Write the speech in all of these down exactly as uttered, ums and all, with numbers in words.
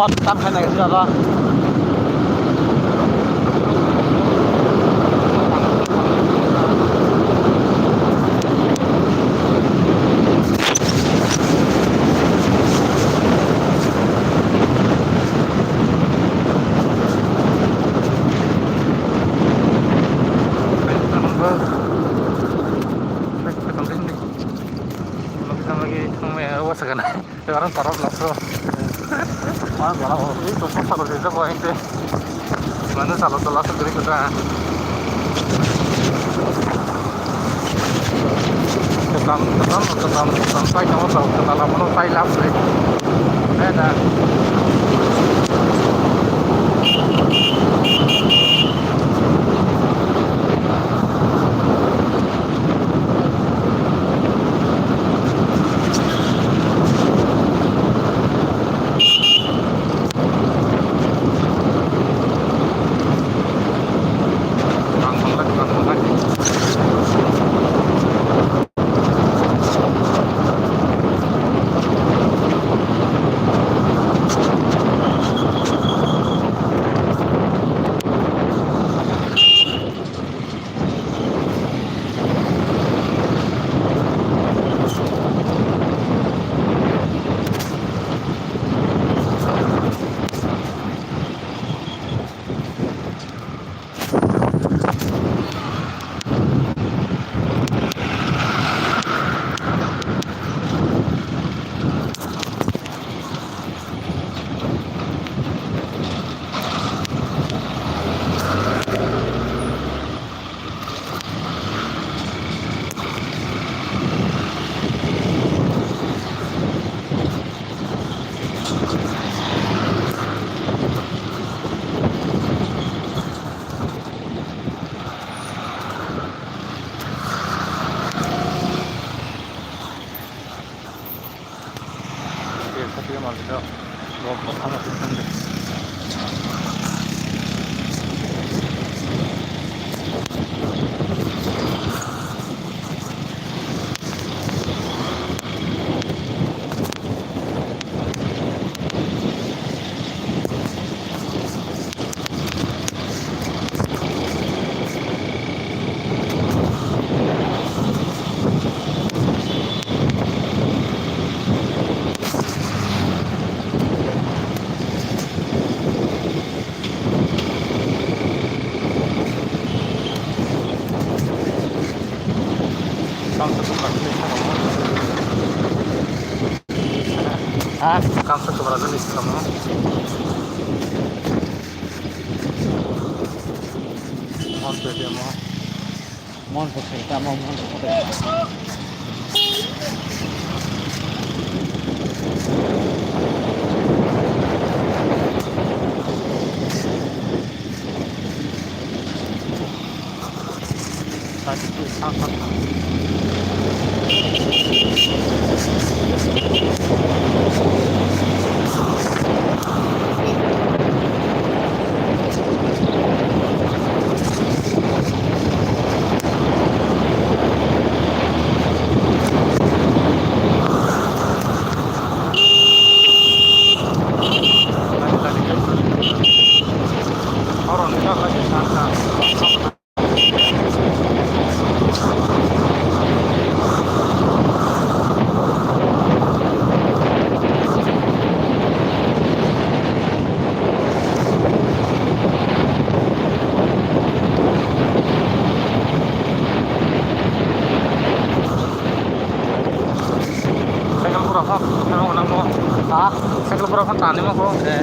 Tam hai nai jala. Orang parah lah, bro. Mana parah, oh, ini tuh pasar udah itu, kok, ini. Mana salah, salah sendiri kita. Tukang, tukang, tukang, tukang, saya nggak mau tahu, tukang lama, no, saya lap, deh. Beda. Kamsa kubra jani salamo. Ha? Kamsa kubra jani salamo. Mon pe de mo. Mon pe de mo, mon pe de. Cycle pura kho, nang nang mo. Ha? Cycle pura kho tani mo kho. Eh.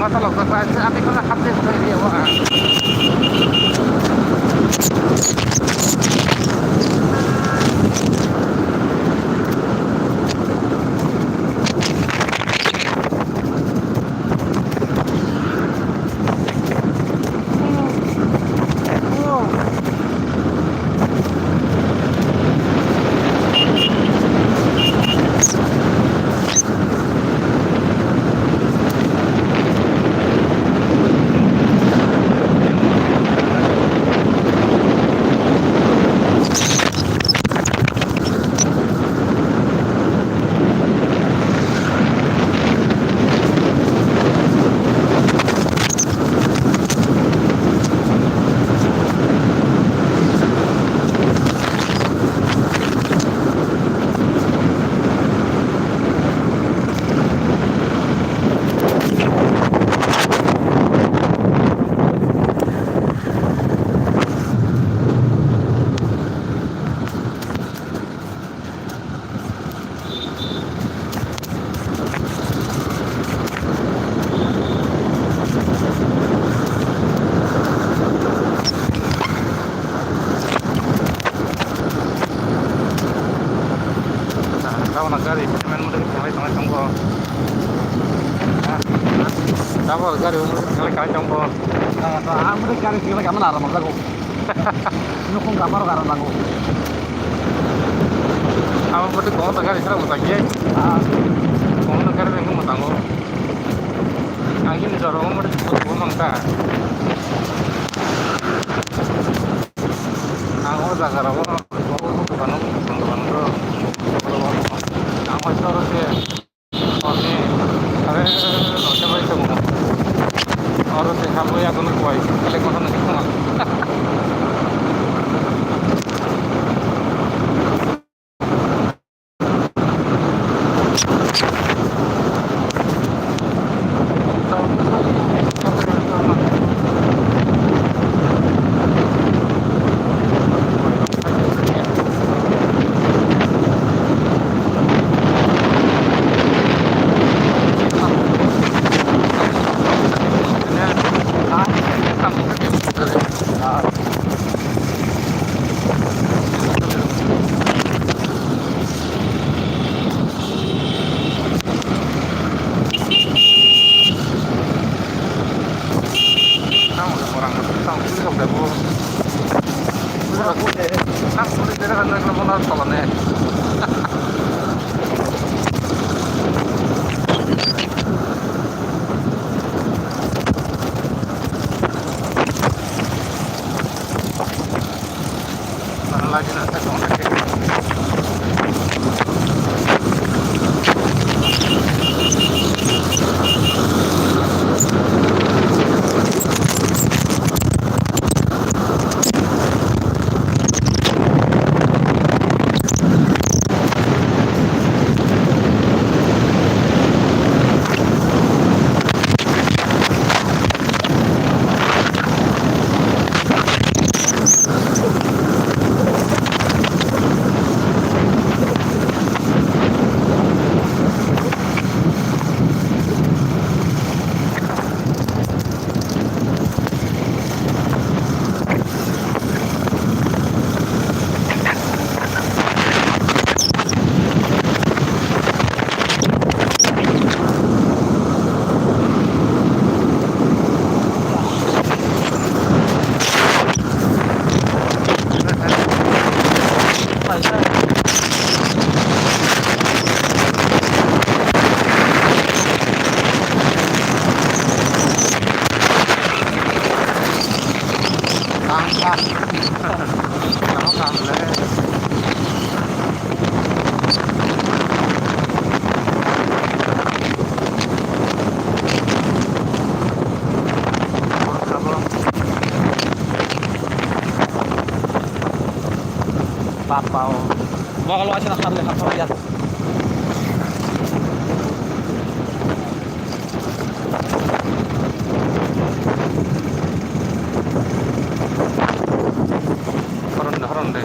Masa lok tak tak, ani kena hapde kena ini apa? Tabok gari payment mode khlai tongo. Tabok gari mode khlai tongo. Ang mode gari khlai kama na ram jago. Nukung kamaro karon nango. Abo pati kono ta gari sara mutangi. Ah. Kono gari rengko mutango. Ang ini joro mo pati kono mangta. Ang o jaga rabo kono kono kono kono. Ang o joro se. Ore, ore, ore, ore, ore, ore, ore, ore, ore, ore, Bapao. Bokol waisa na kharle kharle ya. Horon de, horon de.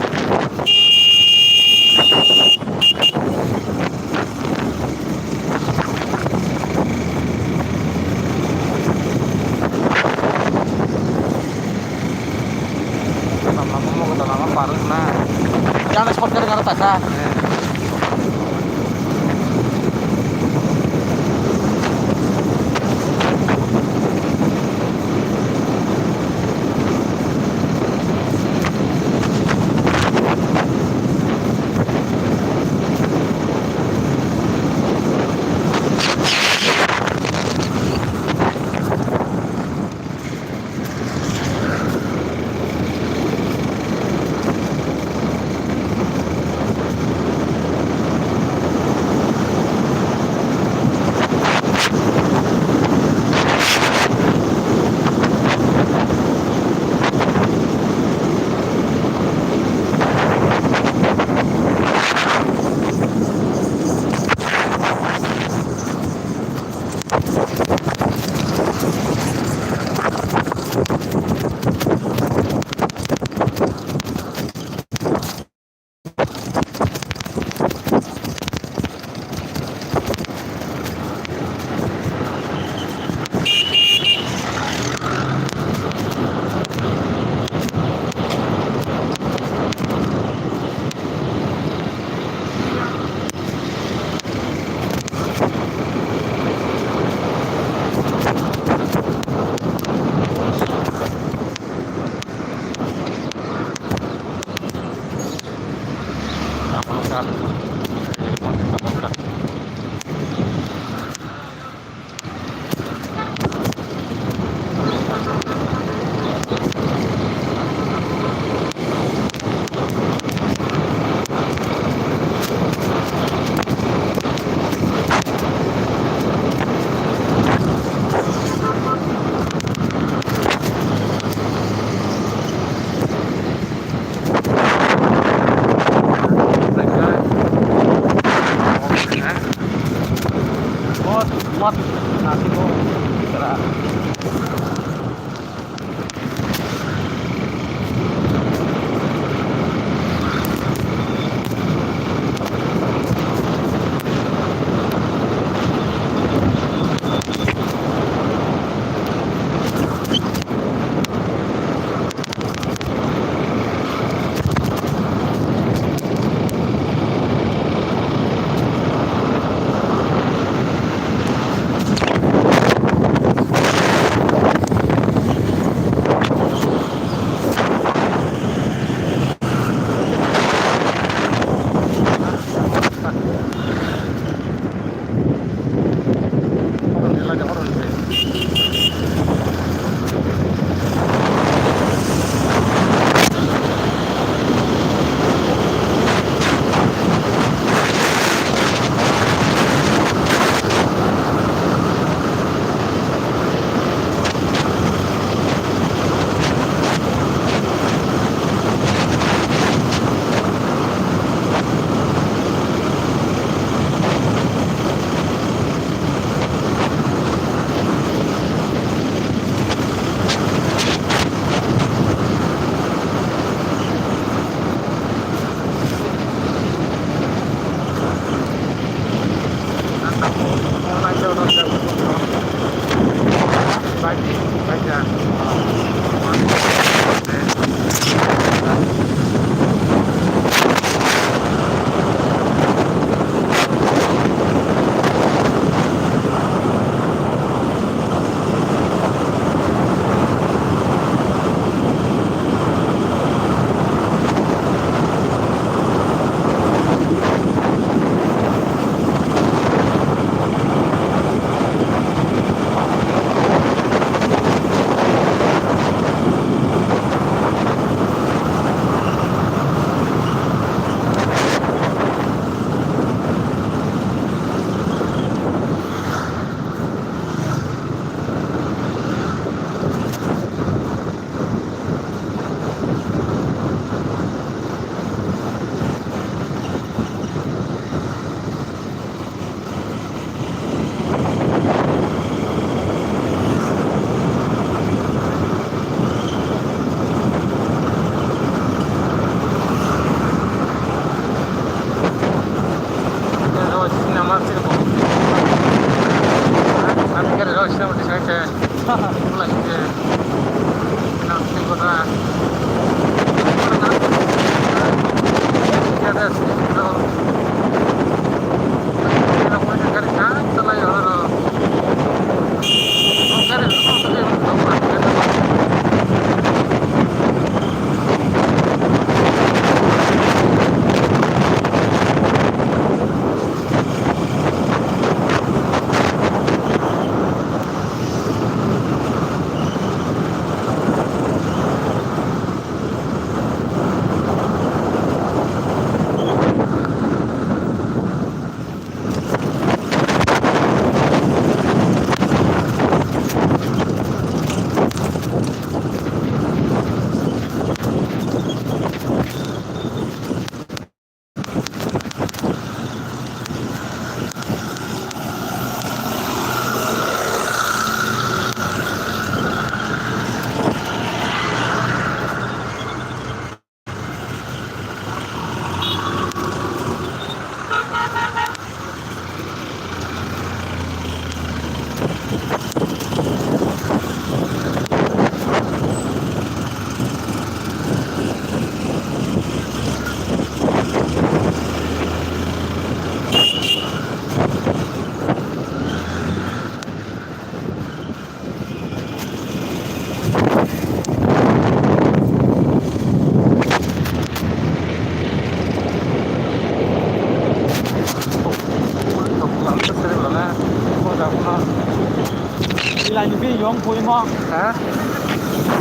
Bilai ni bini yong pho imo. Ha?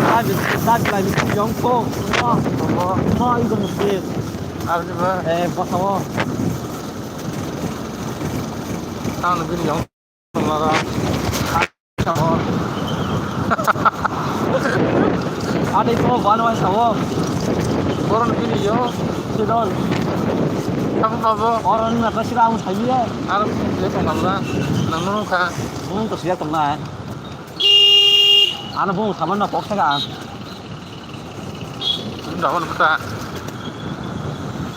Da bi-, da bilai ni bini yong pho. Imo. Obo. Imo, imo, imo, imo. Aboni ba? Eh, bosao. Tang ni bini yong. Tong laga. Ade ko bano ai sao. Boron bini yo. Sidol. Kamu babo. Oron na kasira ang sayi. Ar le tong gamla. Nang nung kha. Bung to siya tong na. Ano bung saman na pok saka. Dawan buta.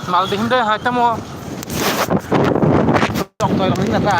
Mal dihim de hai tamo. Tong toi rong ni na ta.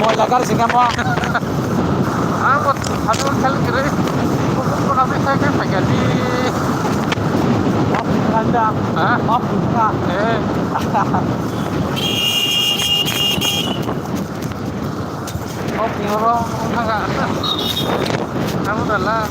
Paila gari singkamo. Ang bo hadu khel kiri. Buku pura bisa ke pagadi. Maaf buka. Ha? Maaf buka. Eh. Maaf buka. Kamu dah lah.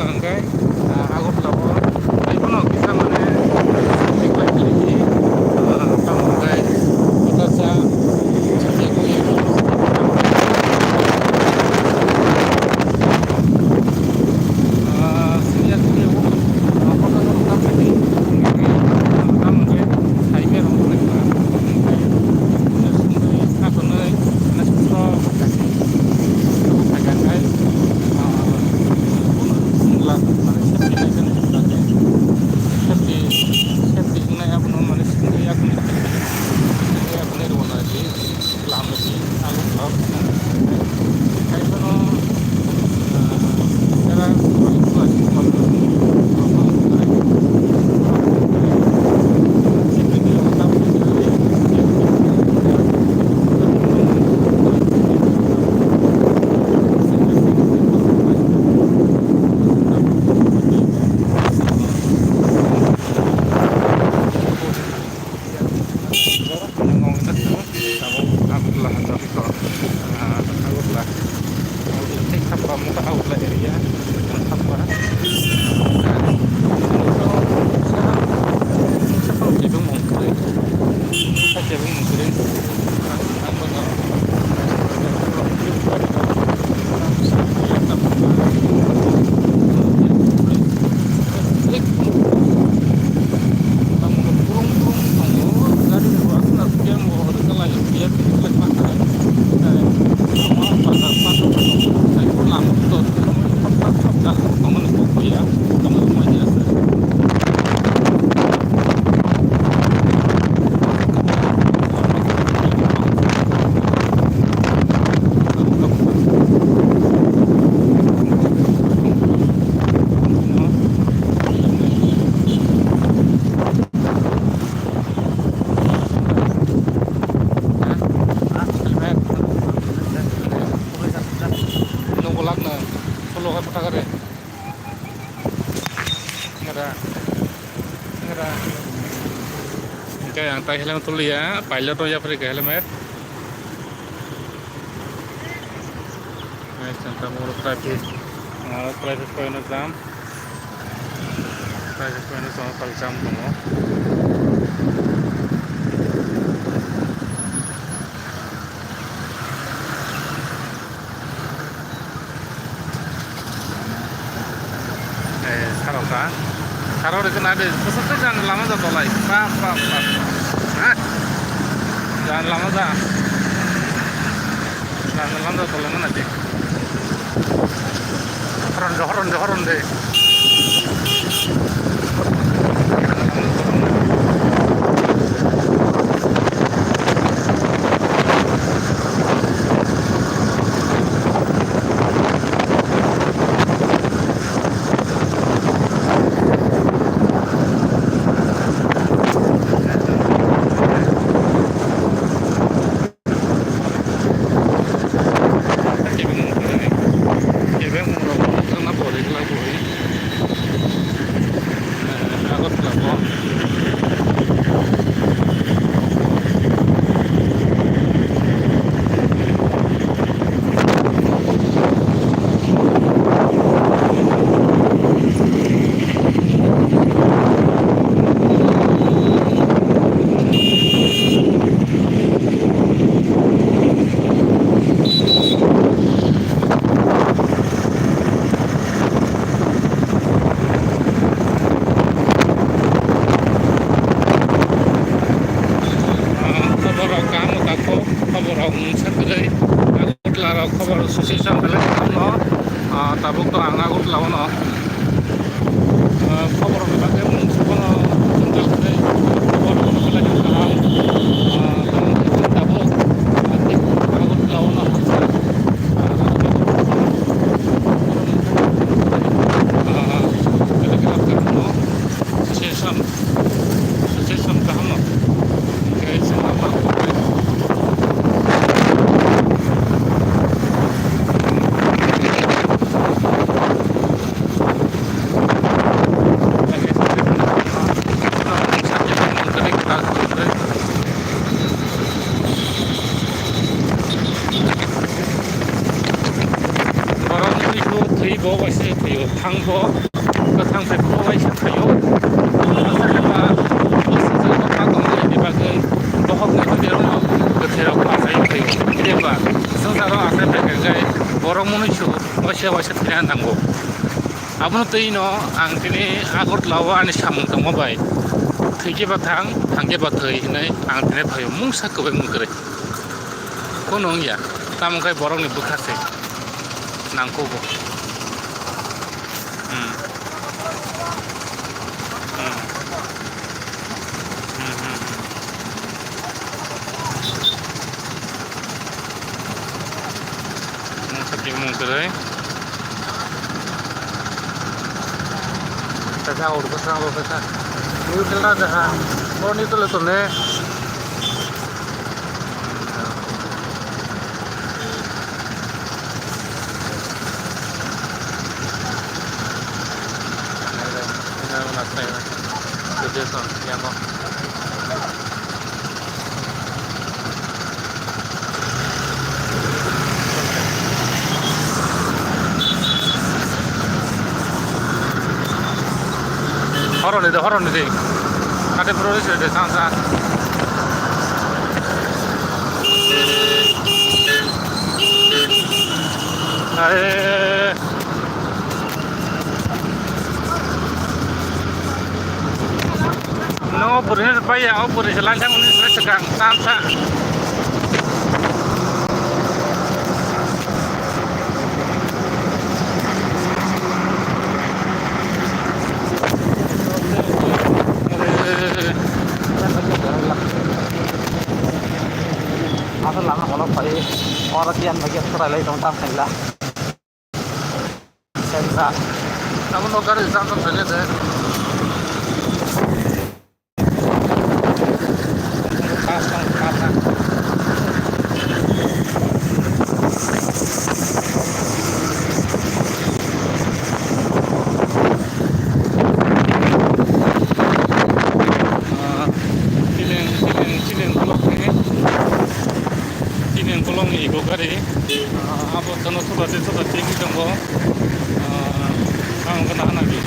Hwnkhe, ah, Agartala o tei bono kisa mane, ah, tamo hwnkhe, kisa, ah, senior, senior, ah, tamo hwnkhe, ah, tamo hwnkhe, hai berong hwnwi kha, hwnkhe, ah, songwi, ah, hwnwi, mane, songwi, Safety, safety wngnai abono mane safety yakni, yakni rwna di, lama di, abo kok. Kaiphano, ah, era, Agartala, Agartala area, Agartala. Nunggu lak na, solo ka kota kare. Ngra, ngra. Hwnkhe ang tai helmet tuliya, pilot o yapri khe helmet. Next ang tamo private, ah, private point o jam. Private point o jam, pal jam tongo. Eh, sarok ka. Sarok rikna de, bwswk khe jani lama ja tolai. Bap, bap, bap. Ha? Jani lama ja. Jani lama ja tolai mana de. Horon de, horon de, horon de. Khobor sosisong belai kaham no, ah, tabuk to ang Agartala o no. Ah, khobor ni bagwi mung subo no jwngjal khe khobor belai kaham. Ah, tabuk, ah, Agartala o no. Ah, belai kaham no. Session, session kaham no. Guys, borok wngkha thwi bo waisa thwio thang bo. Kwthang bai bo waisa phaio. Aswk khe ba, aswk khe ba tongmani bagwi bohok ni bagwi ano kwthwi rok achai phaio. Phiya ba, swngcharo achai phai khe borok mwnwi su waisa waisa thwina nango. Abono twi no ang tini Agartala o ani samung tongma bai, thwi khe ba thang, thang khe ba thwi hinwi ang tini phaio mungsa kwbai mung kwrwi. Kono wngya, tamo khe borok ni bwkha se nangkukgo. Hmm. Hmm. Hmm, hmm, hmm. Mungsa twi mung kwrwi. Kaisa auto bwskango kaisa. New Delhi jaha. Borok ni tole tole. Horoni de, horoni de. Kate bro, de, de, sa, sa. Are. No, o puri ni pai ya, o puri se lansang ni se kang, sam sa. Asal lama kalau pai, orang kian bagi serai lai tong tam khaila. Sensa. Amo no gari jam jam thani de. Ah, chileng, chileng, chileng block ni. Chini ang kolong ni ego gari. Ah, abo tono soda te soda te wngwi tongo. Ah, ang khe nahana di.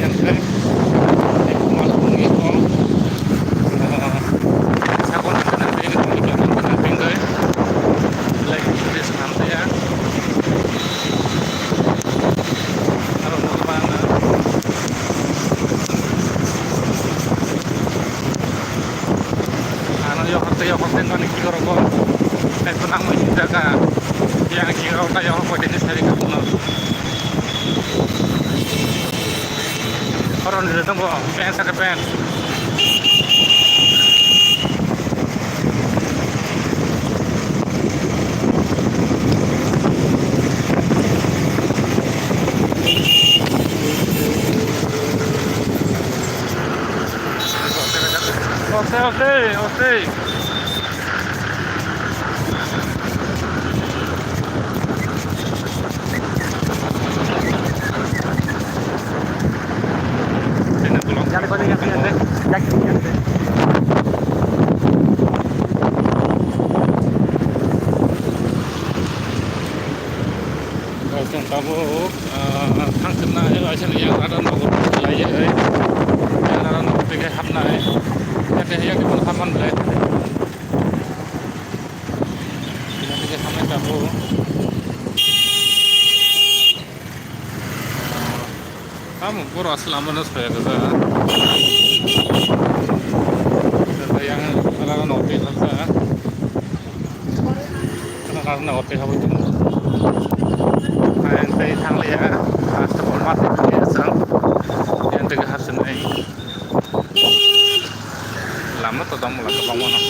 Yang khe, mal wngwi kong. Ah, sakon ang khe nang tei wngwi kong, ang khe nang tei wngwi. Like, this, ang tei ya. Aro nokbar na. Ano yokot tei yokot tei nani kikorogo. Tei to nangmani jaga. Yang kikoro ta yokot koi tei sari kapuno. Koron dile tongo, pen saka pen. Oste, oste, oste. Chwng tabuk, ah, thang sukna, eh, waisa ni yang rada nogo lai, eh, yang rada nogo tege hapna, eh, yang tege yang tege hapman ble. Yang tege hapna tabuk. Amo borok aswk lama no soya gajak. Yang rada nogo tege hapna. Arno ote habo tu. Ang tei thang liya. Hasta bol mat liya sang. Yang tega hapsen nai. Lama to dong, lama to dong mano.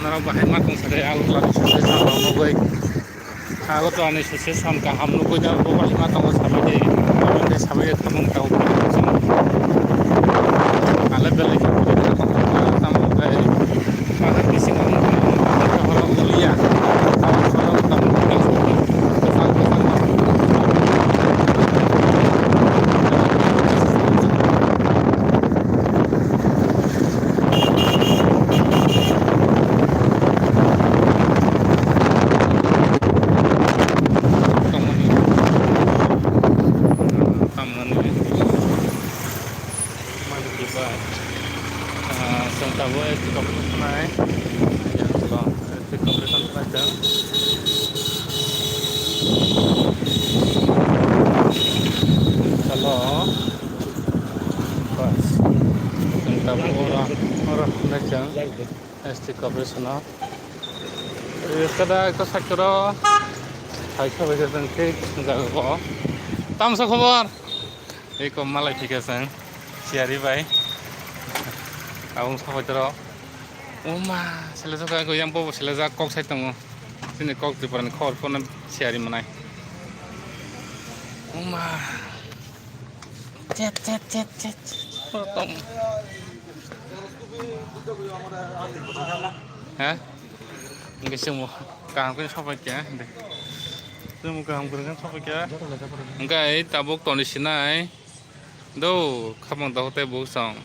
Norok bahai ma tong sade, ang lama sade, sa rok nugui. Agartala ni association kaham nugui da, bo bahai ma tongo sabai de, sabai de, thamung tau. Ale belai khe tamo bai. Malik Iqbal. Ah, chwng tabuk S T competition khlai. Yang tabuk S T competition khlai chwng. Hello. Bas. Chwng tabuk oro, oro khlai chwng. S T competition o. Kada ekta sakiro. Hai khabai chwng thik jaga ko. Tamsa khobor. Eko malai thike sang, siyari bai. Abong sabai toro. Oma, selejak kha, yang bobo selejak kok sai tongo. Sini kok Tripura ni khobor phone siyari manai. Oma. Chet, chet, chet, chet, chet. Tong. Ha? Hingke chwngbo kaham khe sopai kha, de. Chwngbo kaham kwrwngkhe sopai kha. Hingke ai tabuk toni sinai. Do, khamang dohor tei buk song.